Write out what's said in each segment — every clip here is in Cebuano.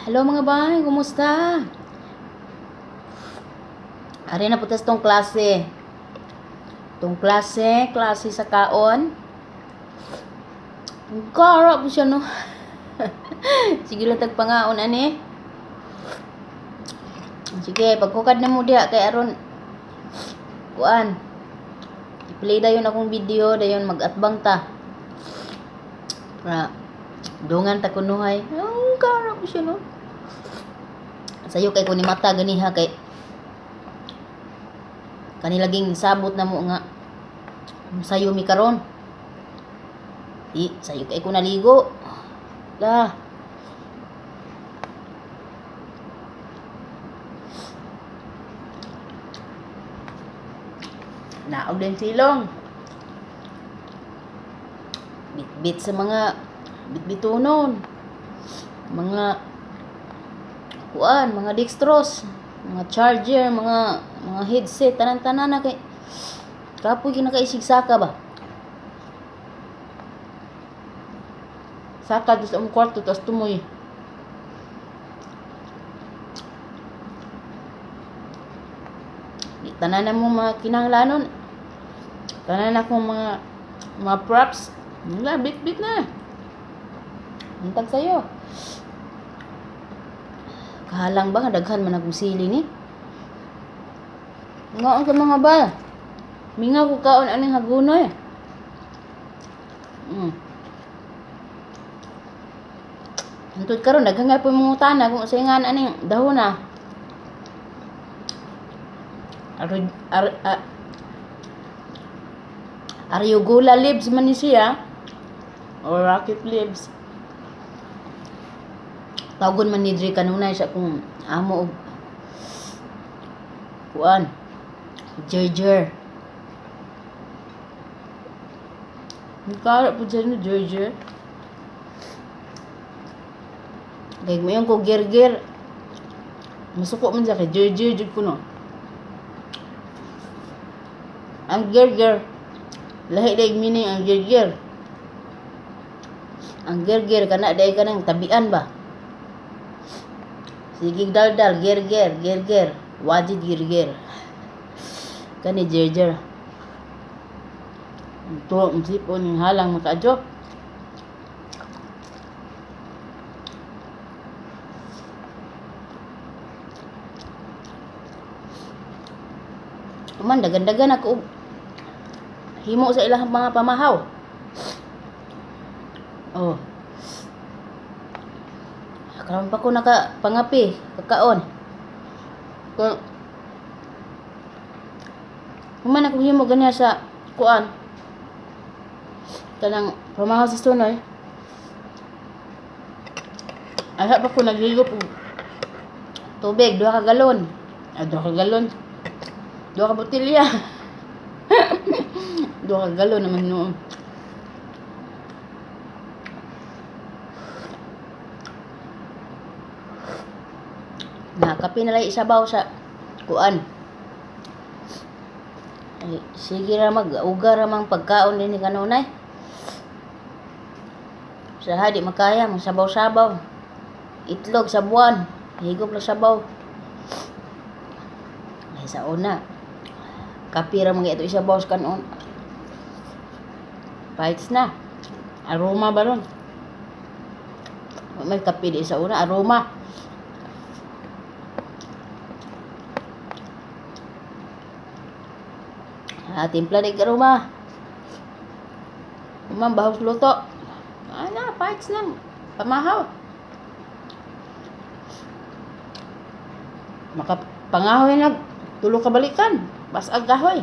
Hello mga bay, kumusta? Ari na putas tong klase. Tong klase, klase sa kaon. Kara po siya no. Sige lang tagpangaon ani. Sige, pagkukad na mo diha kay aron kuan. I-play dayon akong video dayon mag-atbang ta. Pra dungan ta kunuhay. Ang kara po siya no. Sayo kay ko ni mata ganiha kay kanilaging sabot na mo nga sayo mi karon. Di, sayo kay ko naligo. La. Naog din silong. Bitbit sa mga bitbitunon. Mga kuan, mga dextrose, mga charger, mga headset, tanan-tanan na kay kapoy kinakaisig saka ba. Saka sa among kwarto tapos tumoy. Di tanan na mo mga kinahanglanon. Tanan akong mga props. Wala, bit-bit na. Untag sayo. Kahalang ba nga daghan man akong sili ni? Nga sa mga ba? Mingaw ko kaon aning hagunoy. Hantod karon daghan nga po mga utana kung unsay nga aning dahon na. Ar, ar, ar, Arugula leaves man ni siya. Or rocket leaves. Tawgon man ni Dre kanunay sa akong amo og kuan. Jerjer. Kara po dyan ni Jerjer. Kay mo ko gerger. Masuko man siya kay Jerjer jud ko no. Ang gerger. Lahi dayg meaning ang gerger. Ang gerger kana day kanang tabian ba. Sige daldal gerger gerger wajid gerger. Kani jerjer. Ito, ang sipon, ang halang makaadyo. Man dagan-dagan ako og himo sa ilang mga pamahaw. Oh. Karon pa ko naka pangapi, kakaon. Kung human ako himo ganyan sa kuan. Kanang pamahaw sa sunoy. Ay pa ko naghigop og Tubig, 2 ka galon. Ah, 2 ka galon. 2 ka botelya. 2 ka galon naman noon. Na kape na lang isabaw sa kuan. Ay, sige ra mag-uga ra mang pagkaon din ni kanunay. Sa di makaya, magsabaw-sabaw. Itlog sa buwan, higop lang sabaw. Ay, sa una, kape ra mga ito isabaw sa kanon. Bites na. Aroma ba ron? May kape di sa una, aroma. Ah, timpla di aroma. Human, bahos luto. Ana, bites lang. Pamahaw. Makapangahoy na. Tulo ka balikan. Basag kahoy.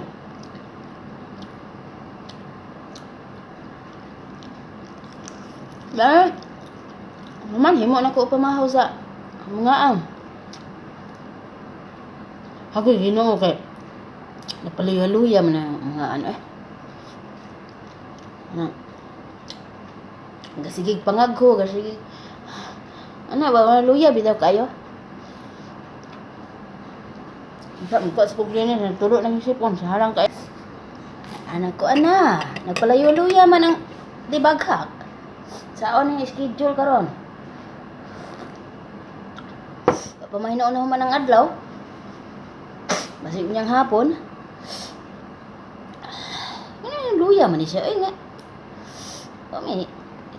Dahil, human, himo na ko pamahaw sa mga ang. Ako, Ginoo kay Napaluya-luya man ang mga ano eh. Ano? Gasigig pangagho, gasigig. Ano ba, luya bitaw kayo? Sa mukha sa kuglinin, nagtulo ng isipon, sa harang kay. Anak ko, ana, nagpalayo-luya man ang dibaghak. Saon ang schedule karon? Wa pa man hinuon human ang adlaw. Basig niyang hapon. Ano yung luya man ni siya? Ay nga. Kami,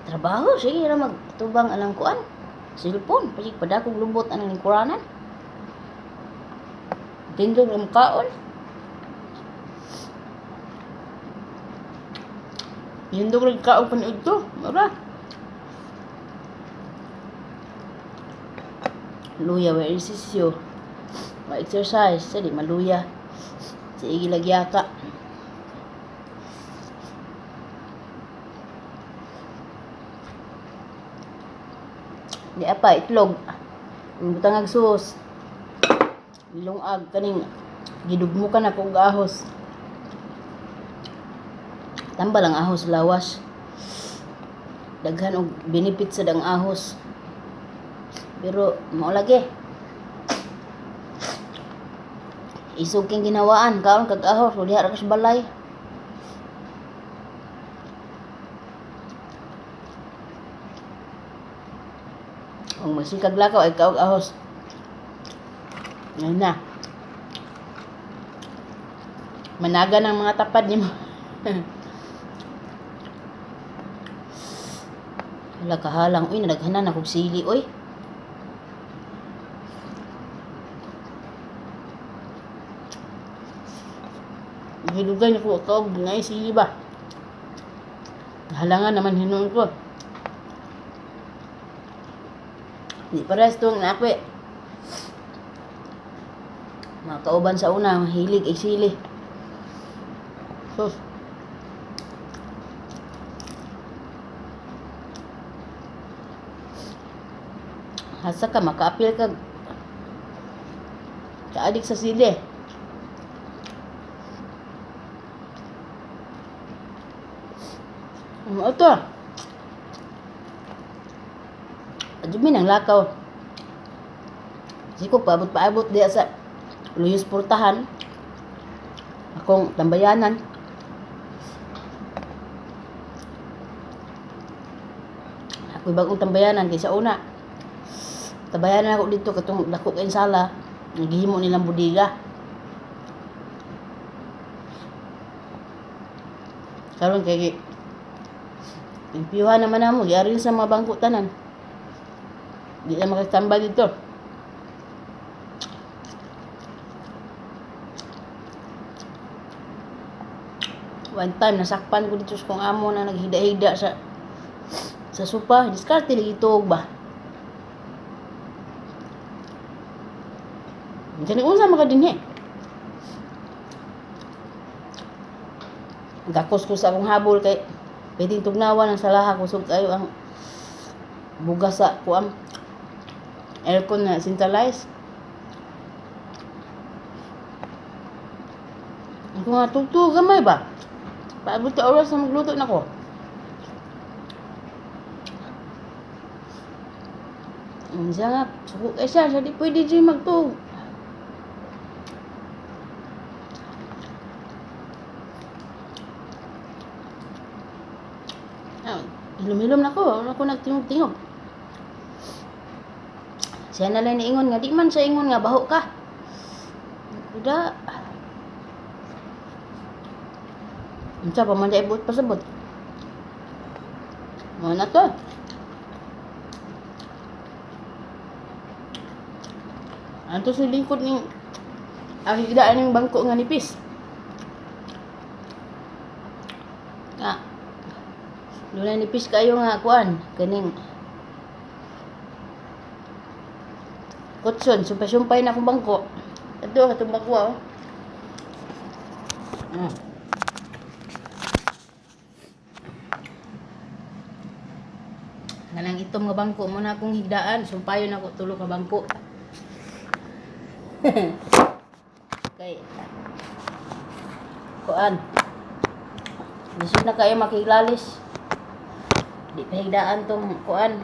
trabaho. Sige ra magtubang anang kuan. Cellphone. Pasig padakog lubot anang lingkuranan. Tindog ang kaon. Hindog rin kaon panood to. Mara. Luya wa ehersisyo. Ma-exercise. Sa di maluya. Sige lagyaka. Di apa, itlog. Ang butangag sus. Lungag kaning gidugmukan ako og ahos. Tambal ang ahos lawas. Daghan og benefit sa dang ahos. Pero mao lagi. Isog king ginawaan kaon kag ahos diha ra ka sa balay. Kung magsikag lakaw ay kaog ahos. Ngayon na. Managa ng mga tapad nimo. Hala kahalang uy, nadaghanan akong sili uy. Gidugay na ko kaog ngay sili ba. Halangan naman hinuon ko. Di parehas tong nako eh. Mga kauban sa una, hilig ay sili. Sus. Hasa ka makaapil ka Kaadik sa sili. Ano to? Adyo ang lakaw. Siko paabot-paabot diya sa Luyos Portahan. Akong tambayanan. Ako'y bagong tambayanan kaysa una. Tambayanan ako dito katong dako kay sala. Naghihimo nilang budiga. Karon kay limpyuhan naman namo, giari sa mga bangko tanan. Di na makatambal dito. One time nasakpan ko dito sa kong amo na naghida-hida sa sopa. Diskarte lagi tuog ba. Kani unsa maka dinhi? Gakos ko sa akong habol kay pwedeng tugnawan ang salaha kusog kayo ang bugas sa kuam. Aircon na centralized. Ako nga tugtog gamay ba? Paabot ka oras na magluto na ko. Unsa nga suko kay siya, siya di pwede di magtuog. Ah, hilom-hilom na ko, wala ko nagtingog-tingog. Siya na lang niingon nga di man sa ingon nga baho ka. Kuda, Unsa pa man ibot pasabot. Mo na to. Anto sa lingkod ning akigdaan ning bangko nga nipis. Nga. Doon nipis kayo nga kuan kaning kutson sumpay-sumpay na akong bangko. Ato katong bangko oh. Ah. Ngalang itom nga bangko mo na akong higdaan, sumpayon ako tulo ka bangko. Kay kuan. Lisod na kayo makilalis. Di pa higdaan tong kuan.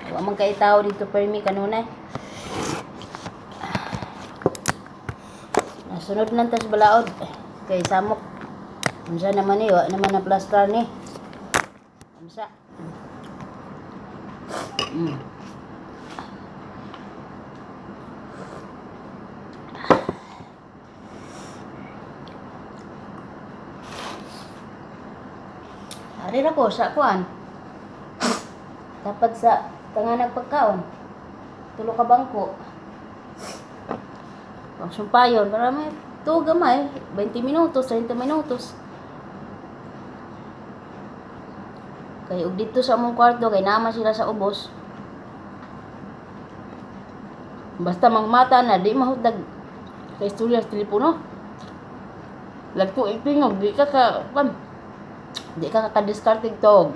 Wa man kay tao dito permi kanunay. Nasunod lang tas balaod kay samok. Unsa naman ni, wa naman na plaster ni. Unsa? Ari ra ko sa kuan. Tapad sa tanganag pagkaon. Tulo ka bangko. Pangsumpayon para may tuog gamay, 20 minutos, 30 minutos. Kay og dito sa among kwarto kay naa man sila sa ubos. Basta mangmata na di mahutdag sa istorya sa telepono. Lagko itingog di ka ka kan. Di ka kakadiskarte tog.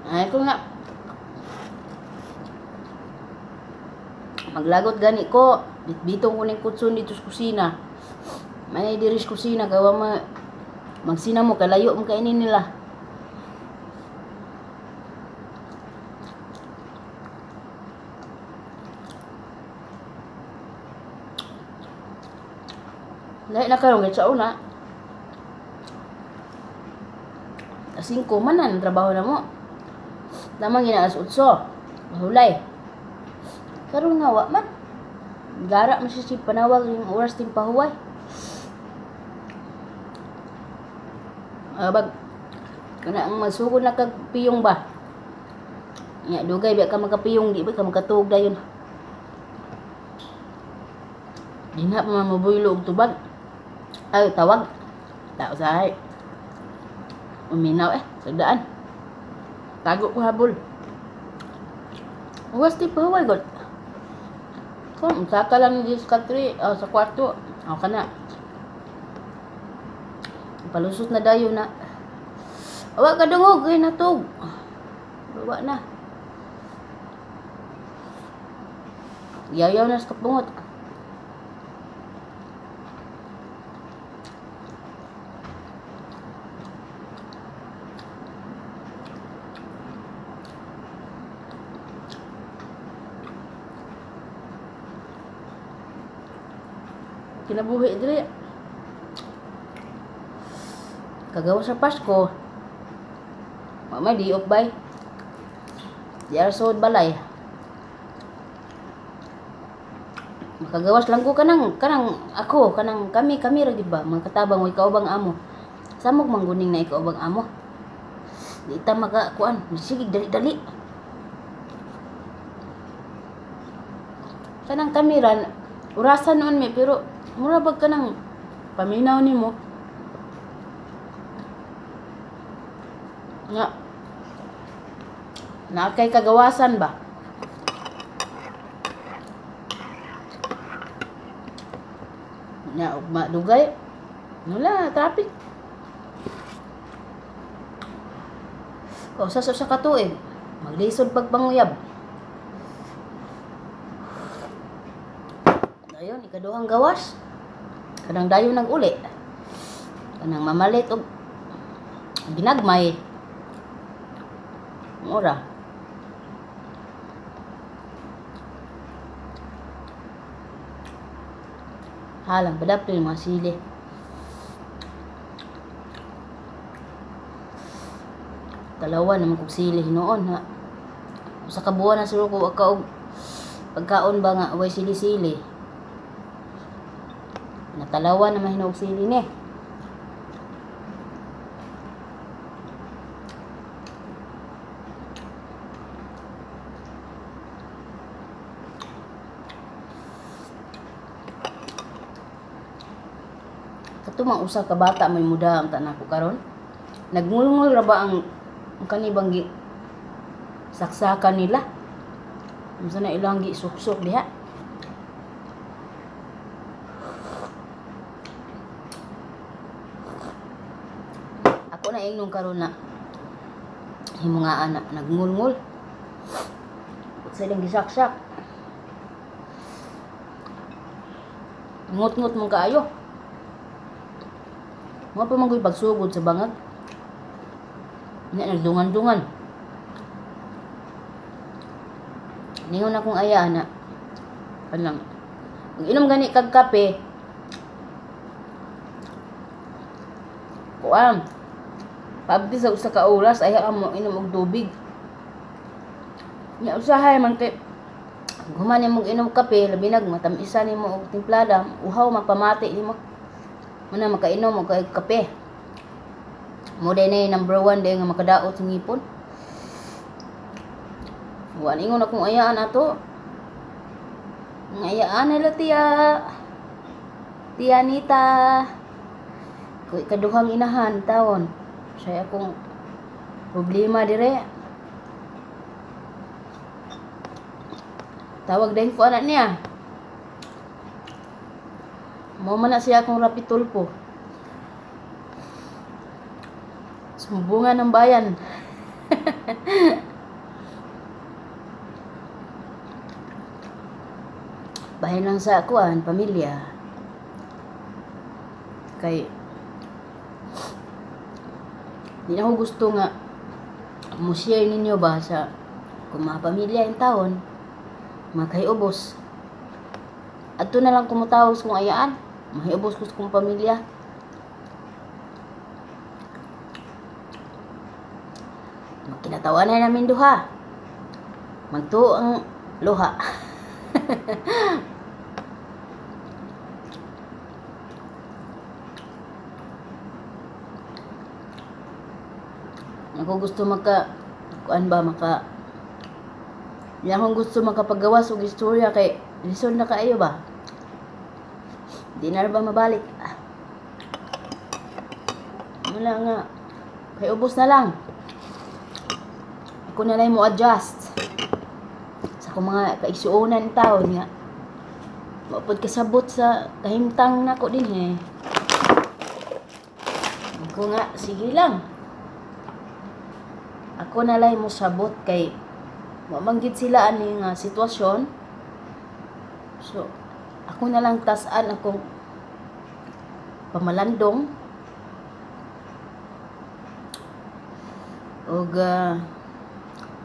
Ay ko nga Maglagot gani ko. Bitbitong ko ning kutson dito sa kusina. May diri sa kusina kay wa ma magsina mo kalayo mo kainin nila. Lahi na karon kay sa una. Alas 5 man na ang trabaho na mo. Tamang gina alas 8. Mahulay. Karon nga wa man. Gara man siya si panawag yung oras ting pahuway. Abag kana ang masugod na kag piyong ba. Nya dugay ba ka makapiyong, di ba ka makatuog dayon. Dinha pa man mabuylo og tubag. Ay tawag. Tao sa hay. Uminaw eh, sagdaan. Tago ko habol. Oras ting pahuway god. Kung saka lang ni sa country, oh, sa kwarto. Ako ka na. Palusot na dayon na. Awa ka dungog kay natug. Wa na. Yaw-yaw na sa kapungot. Kinabuhi diri. Kagawa sa Pasko. Wa may diop bay. Di ara sud balay. Makagawas lang ko kanang kanang ako kanang kami kami ra gid ba mga katabang way kaubang amo. Samok mangguning na ikaw bang amo. Di ta maka kuan, sige dali-dali. Kanang kami ra orasan noon mi pero mura bag kanang Paminaw nimo. Nga. Naa kay kagawasan ba? Nya ugma dugay. Wala, traffic. O sa usa ka tuig maglisod pagpanguyab. Dayon ikaduhang gawas. Kanang dayon nag-uli. Kanang mamalit og ginagmay. Mura. Halang padapil mga sili. Dalawa naman kog sili hinuon ha. Usa ka buwan na siguro ko wa ka og pagkaon ba nga way sili-sili. Natalawa naman hinuog sili ni. Kato usa ka bata may muda ang tanako karon. Nagngulngol ra ba ang kanibang gi saksakan nila? Unsa na ilang gi suksok diha? Ako na ingnon karon na himungaan na nagngulngol. Sa ilang gisaksak. Ngut-ngut mong kaayo. Mga pa man ko'y pagsugod sa bangag. Nga nagdungan-dungan. Ningon akong aya na. Kanang mag-inom gani kag kape. Kuan. Paabdi sa usa ka oras ay mo inom og tubig. Nya usahay man kay human nimo inom kape, labi nag matamisa nimo og timplada, uhaw magpamati nimo. Muna makainom og kape. Mo day na number 1 day nga makadaot sa ngipon. Wa ningon akong ayaan ato. Ang ayaan, hello tiya. Tiya Nita. Kuy kaduhang inahan tawon. Siya akong problema dire. Tawag din ko anak niya. Mao man na siya akong Rapi Tulfo. Sumbungan ng bayan. Bahin lang sa kuan, pamilya. Kay di na ako gusto nga mo share ninyo ba sa kung mga pamilya in taon, mga kahiubos. Adto na lang kumutawag sa kong ayaan. Mahiubos ko sa kong pamilya. Magkinatawanan namin duha. Magtuo ang luha. Ako gusto maka kuan ba maka Di akong gusto makapagawas og istorya kay lisod na kaayo ba. Di na ba mabalik. Wala nga. Kay ubos na lang. Ako na lang mo adjust sa akong mga kaigsuonan taon nga. Mapod kasabot sa kahimtang nako din eh. Ako nga, sige lang. Ako na lang mo sabot kay mamanggit sila ani nga sitwasyon. So, ako na lang tas-an akong pamalandong og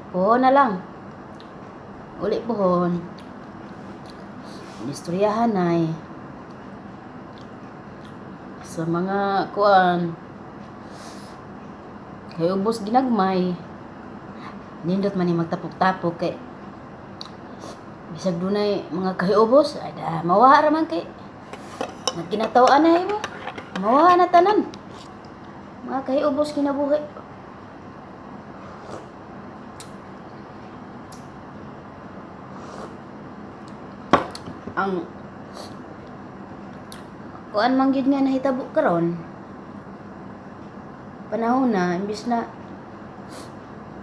puhon na lang. Uli puhon. Istoryahan ay sa mga kuan kay ubos ginagmay. Nindot man ni magtapok-tapok kay bisag dunay mga kahiubos, ay da mawa ra man kay nagkinataw-an na mo. Mawa na tanan. Mga kahiubos kinabuhi. Ang kuan man gyud nga nahitabo karon panahon na imbis na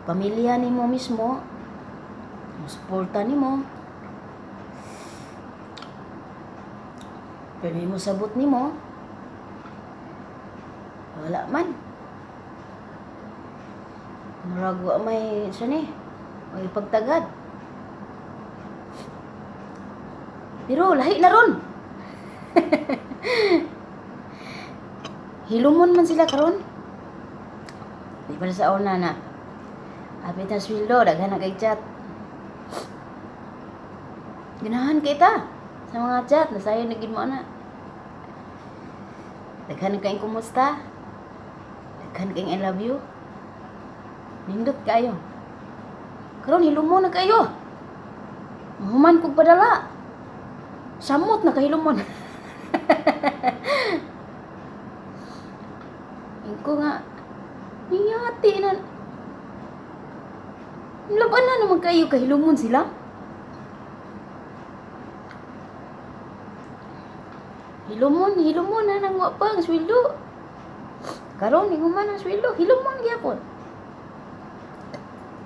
pamilya nimo mismo musuporta nimo, pero mo sabot nimo wala man, murag wa may sa ni may pagtagad, pero lahi na ron. Hilumon man sila karon. Di pa sa una na apit na sweldo, daghan na kay chat. Ganahan kita sa mga chat, nasayo na gid mo ana. Daghan na kayong kumusta. Daghan kayong I love you. Nindot kayo. Karon hilumon na kayo. Mahuman kog padala. Samot na kahilumon. Ingko nga, niyati na. Laban na naman kayo, kahilumon sila. Hilumon, hilumon na nang wa pa ang sweldo. Karon ni human ang sweldo, hilumon gyapon.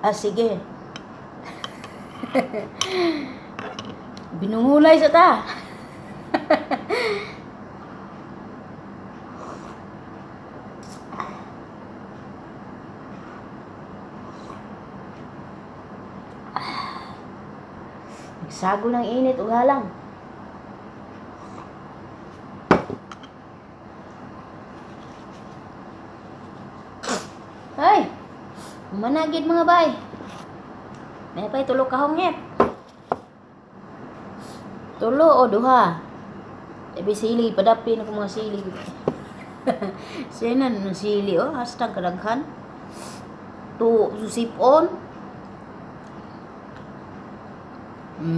Ah, sige. Binungulay sa ta. Nagsago ng init ug halang. Ay, managid mga bay. May pa'y tulo ka hongit. Tulo o duha. Ebi sili, padapin ako mga sili. Sinan ng sili, oh, hastang kadaghan. Tu, sipon. Di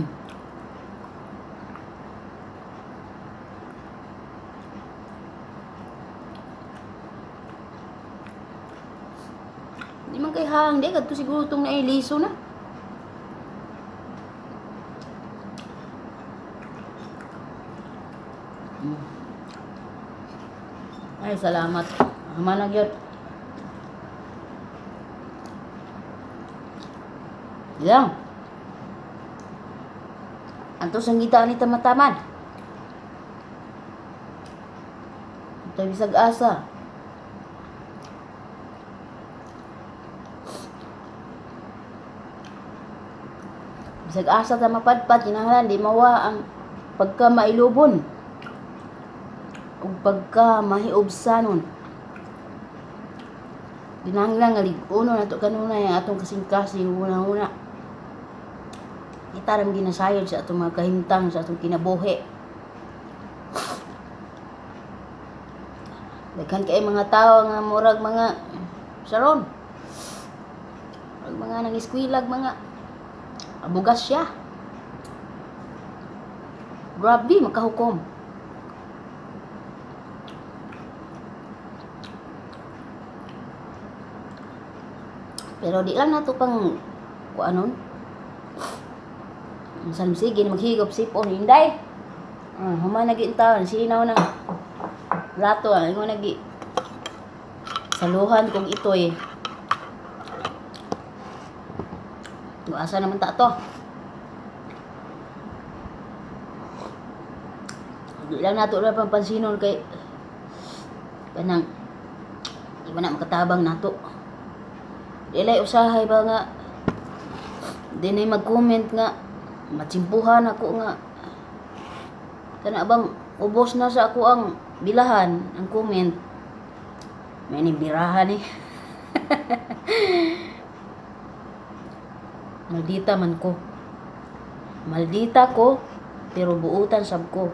man kay hang, di kadto siguro tong nailiso na. Ay, salamat. Ama na gyud. Lang. Anto sanggita ni tamataman. Ito bisag asa. Bisag asa ta mapadpad kinahanglan di mawa ang pagka mailubon ug pagka mahiubsanon. Kinahanglan nga lig-uno nato kanunay ang atong kasing-kasing una-una. Kita ra ginasayod sa atong mga kahimtang sa atong kinabuhi. Daghan kay mga tawo nga murag mga saron. Murag mga nangiskwilag mga abugas siya. Grabe makahukom. Pero di lang nato pang kuanon. Ang sige maghigop sipon hinday. Ah, human na gyud taon sinaw na plato ah, ingon nagi saluhan kong itoy. Asa naman ta to? Di lang nato ra pang pansinon kay kanang di man na makatabang nato. Dili usahay ba nga di na mag-comment nga matsimpuhan ako nga kana bang ubos na sa ako ang bilahan ang comment. May ni birahan eh. Maldita man ko. Maldita ko pero buutan sab ko.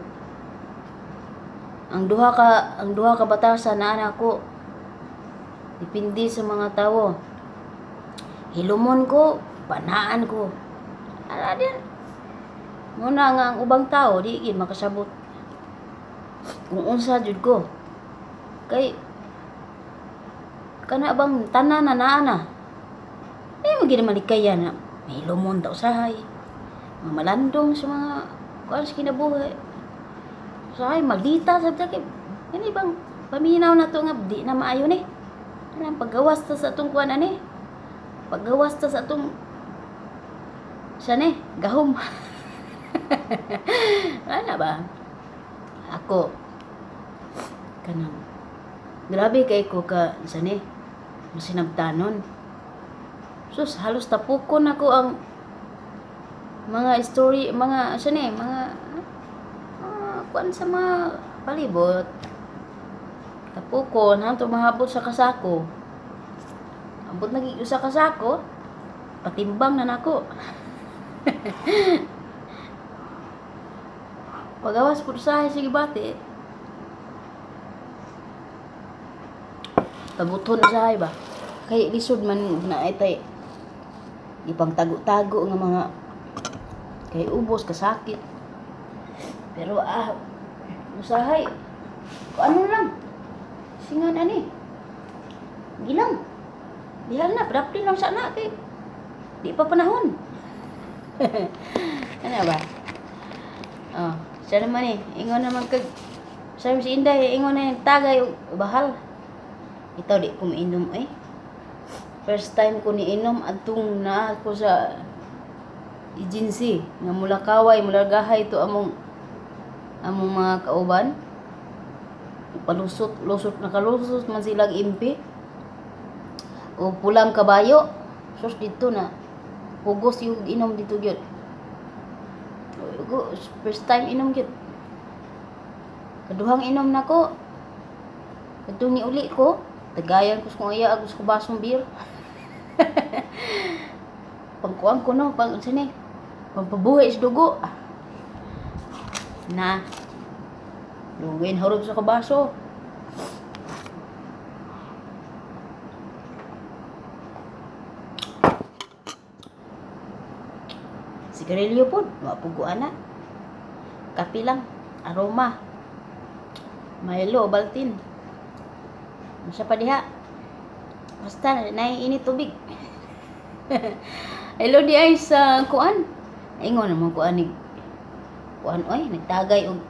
Ang duha ka batasan na ana ko depende sa mga tawo. Hilumon ko, banaan ko. Ara din. Muna nga ang ubang tao di gid makasabot kung unsa jud ko. Kay kana bang tanan na naa na. Di mo gid malikayan na mahilumon ta usahay. Mga malandong sa mga kuan sa kinabuhi. Usahay maldita sa kay kani bang paminaw na to nga di na maayo ni. Kanang paggawas ta sa atong kuan ani. Paggawas ta sa atong siya ni, gahom. Ano ba? Ako kanang grabe kay ko ka sa ni masinabtanon. Sus, halos tapukon ako ang mga story, mga sa ni, mga kuan sa mga palibot. Tapukon hanto mahabot sa kasako. Abot na gid sa kasako, patimbang na nako. Pagawas pud sa sige bati. Pabuton sa ba? Kay lisod man na itay ipang tago-tago nga mga kay ubos kasakit. Pero usahay kung ano lang singan ani. Gilang. Dihan na, padapli lang sana kay di pa panahon. Ano ba? Oh, siya naman eh. Ingon naman kag sabi si Inday, ingon na yung tagay bahal. Ito di ko mainom eh. First time ko niinom adtong naa ko sa agency nga mula kaway, mula gahay to among mga kauban. Palusot, lusot nakalusot man silang impi. O pulang kabayo. Sus dito na pugos yung inom dito gyud. First time inom gyud. Kaduhang inom nako. Kadtong niuli ko, tagayan ko sa kong iya agos ko basong beer. Pangkuan ko no, pang unsa ni? Pampabuhi sa dugo. Na. Luwin harod sa kabaso. Sigarilyo pod, wa pud ko ana. Kape lang, aroma. Milo, Ovaltine. Unsa pa diha? Basta naay init tubig. Hello di ay sa kuan. Ingon naman ko ani kuan oy, nagtagay og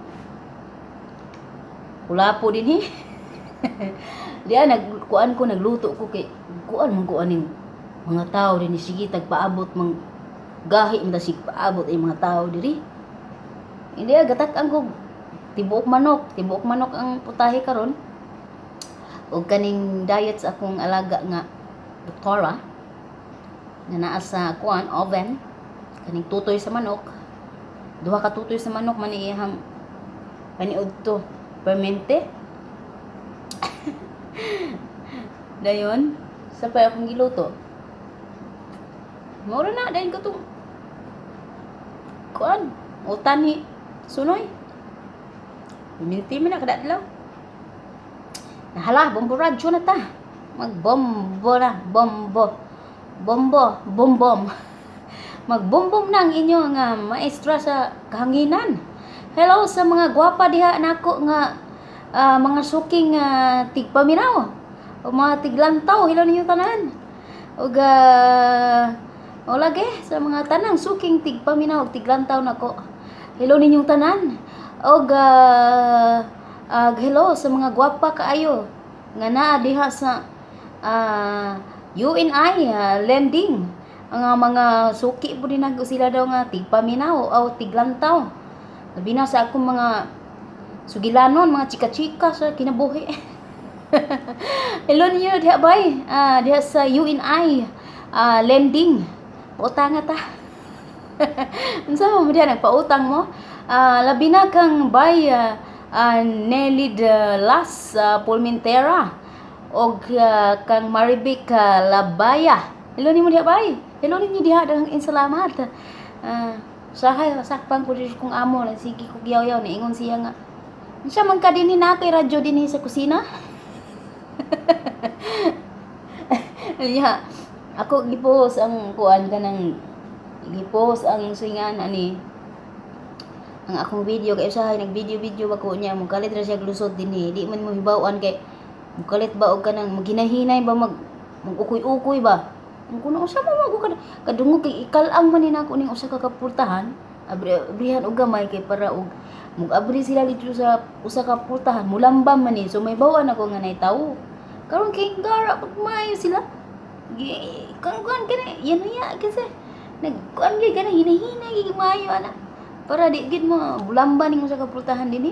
kulapo dinhi. Diya nagkuan ko, nagluto ko kay kuan man ko aning mga tao dinhi, sige tagpaabot mang gahi man ta sig paabot ay mga tao diri. Hindi gatak-an ko tibuok manok ang putahe karon. Og kaning diet sa akong alaga nga doktora nga naa sa kuan oven, kaning tutoy sa manok. Duha ka tutoy sa manok man iyang paniud to permente. Dayon, sa pa akong giluto. Mura na, dayon ko tong kuan, utan ni sunoy. Minti man na kada adlaw. Nahala, bombo radyo na ta. Magbombo na, bombo. Bombo, bombom. Magbombom na ang inyo nga maestra sa kahanginan. Hello sa mga gwapa diha nako nga mga suking tigpaminaw o mga tiglantaw, hello ninyo tanan. Ug o lagi sa mga tanang suking tigpaminaw ug tiglantaw nako. Hello ninyong tanan. Og hello sa mga gwapa kaayo nga naa diha sa UNI lending. Ang mga suki po din nako sila daw nga tigpaminaw o tiglantaw. Labi na sa akong mga sugilanon, mga chika-chika sa kinabuhi. Hello ninyo diha bay. Diha sa UNI lending. Pautang ta. Unsa mo diha nagpautang mo? Labi na kang bay Nelly de Las Pulmentera og kang Marivic Labaya. Hello nimo diha bay. Hello ninyo diha, daghang salamat. Sahay sakpan ko diri kong amo lang sige ko giyaw-yaw, niingon siya nga unsa man ka dinhi na kay radyo dinhi sa kusina. Niya, ako gipost ang kuan kanang gipost ang singan ani ang akong video kay usahay nag-video-video ba ko niya mokalit ra siya glusot dinhi, di man mo hibaw-an kay mokalit ba og kanang maghinahinay ba mag ukoy-ukoy ba. Ang kuno usa mo mag kadungog kay ikal-ang man ni nako ning usa ka kapultahan, abri abrihan og gamay kay para og mug-abri sila dito sa usa ka pultahan mulambam man ni, so may bawan ako nga nay tawo karon kay gara pag maayo sila. Gi kang kuan kani yan ya kasi nagkuan gyud kana hinahinay gyud maayo ana para di gid mo bulamba ning usa ka pultahan dinhi.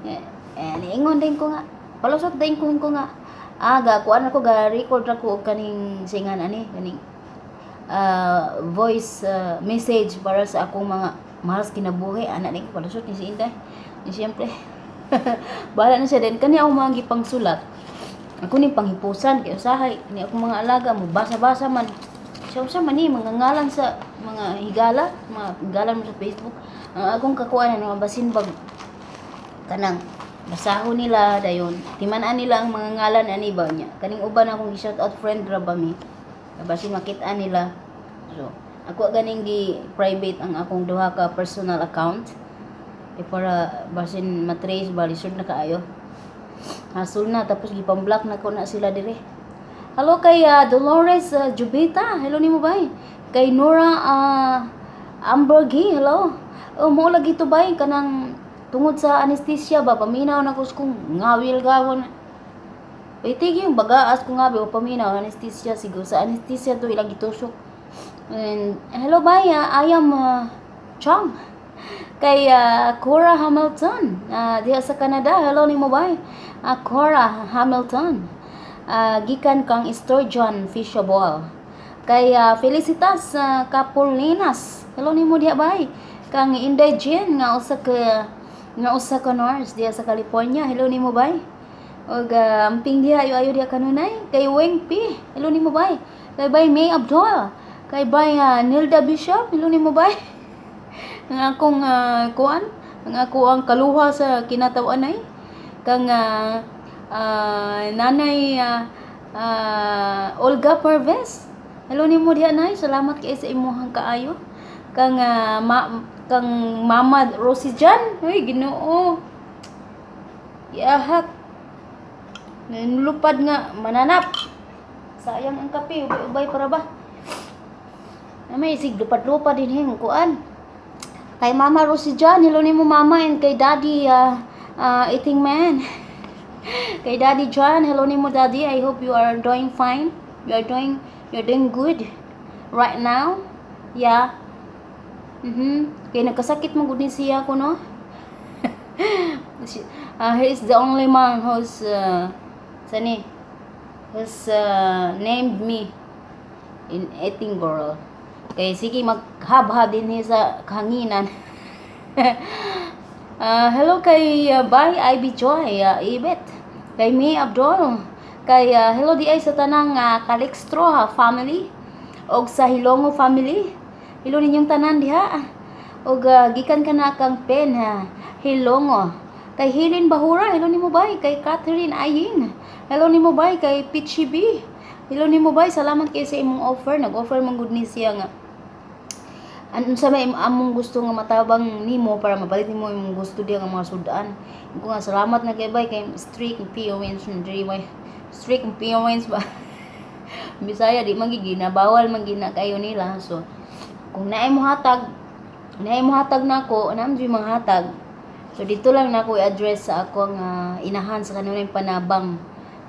Eh, eh niingon din ko nga palusot din ko nga ga kuan ako ga record ako og kaning singan ani kaning voice message para sa akong mga mahal sa kinabuhi ana ni ko palusot ni si Inday. Ni siyempre bahala na siya din kani akong mga gipangsulat. Ako ni panghipusan kay usahay ni akong mga alaga mo basa-basa man siya usa man ni mga ngalan sa mga higala, mga higala mo sa Facebook. Ang akong kakuan mga basin bag kanang basahon nila dayon timan-an nila ang mga ngalan ani ba niya kaning uban akong gi-shout out friend ra ba mi basin makita nila. So ako ganing gi private ang akong duha ka personal account e para basin matrace ba, lisod na kaayo, hasol na, tapos gipang-block na ko na sila dire. Hello kay Dolores Jubita, hello nimo bay. Kay Nora Ambergy, hello. Oh, mo lagi to bay kanang tungod sa anesthesia ba, paminaw na ko kung ngawil gawon. Pwede yung bagaas ko nga ba, paminaw, anesthesia siguro. Sa anesthesia to ilang gitusok. And hello bay, I am Chong. Kay Cora Hamilton, diha sa Canada, hello nimo bay. Cora Hamilton. Gikan kang Sturgeon Fishable. Kay Felicitas Capolinas, hello nimo diha bay. Kang Inday Jean nga usa ka nurse diha sa California, hello nimo bay. Og amping diha ayo ayo diha kanunay. Kay Weng P, hello nimo bay. Kay bay May Abdul, kay bay Nilda Bishop, hello nimo bay. Ang akong kuan, ang ako ang kaluha sa kinataw-anay. Kang nanay Olga Parves. Hello nimo diha nay, salamat kay sa imuhang kaayo. Kang kang Mama Rosie Jan. Uy, Ginoo. Yahak. Nanulupad nga mananap. Sayang ang kape, ubay-ubay para ba? Na may sig lupad-lupad din hing kuan. Kay Mama Rosie Jan, hello nimo, Mama, and kay Daddy Eating Man. Kay Daddy John, hello nimo, Daddy. I hope you are doing fine. You're doing good right now. Yeah. Kay nagkasakit man gud ni siya ko, no. He is the only man who's sani who's named me in eating girl. Kay sige maghab-hab din niya sa kahanginan. Hello kay Bye Ivy Joy, Ibet. Kay May Abdul. Kay hello di ay sa tanang Calixtro family og sa Hilongo family. Hello ninyong tanan diha. Og gikan ka na kang Pen ha. Hilongo. Kay Helen Bahura, hello nimo, bay. Kay Catherine Aying. Hello nimo, bay. Kay Pichi B. Hello nimo, bay. Salamat kay sa imong offer. Nag-offer man gud ni siya nga unsa may among gusto nga matabang nimo para mapalit nimo imong gusto diya nga mga sudan. Ko nga salamat na kay bay, kay strict parents diri may strict parents ba. Bisaya di man gina bawal man gina kayo nila. So kung naay mo hatag, naay mo hatag nako, naam jud mga hatag. So dito lang nako i-address sa akong inahan sa kanunay panabang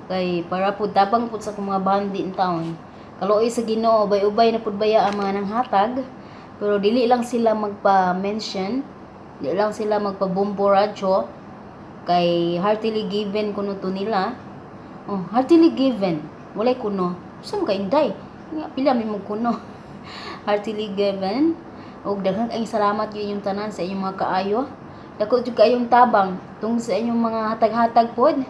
kay para pud tabang pud sa akong mga bandi in town. Kaluoy sa Ginoo, ubay-ubay na pud baya ang mga nanghatag, pero dili lang sila magpa-mention, dili lang sila magpa-bombo radyo kay heartily given kuno to nila. Oh, heartily given. Walay kuno. Sa ka inday? Nga pila may mo kuno. Heartily given. Og daghan kayong salamat yun yung tanan sa inyong mga kaayo. Dako jud kayong tabang tung sa inyong mga hatag-hatag pod.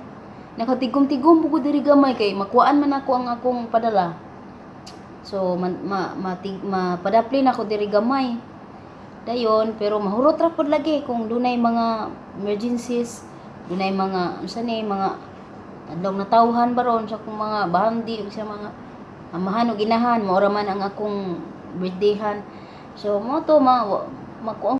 Nakatigom-tigom po ko diri gamay kay makuhaan man ako ang akong padala. So man, ma, matig, mapadapli na ako diri gamay. Dayon, pero mahurot ra pod lagi kung dunay mga emergencies, dunay mga unsa ni mga adlaw na tawhan baron sa akong mga bandi ug sa mga amahan ug inahan, mao ra man ang akong birthdayhan. So mo to makuang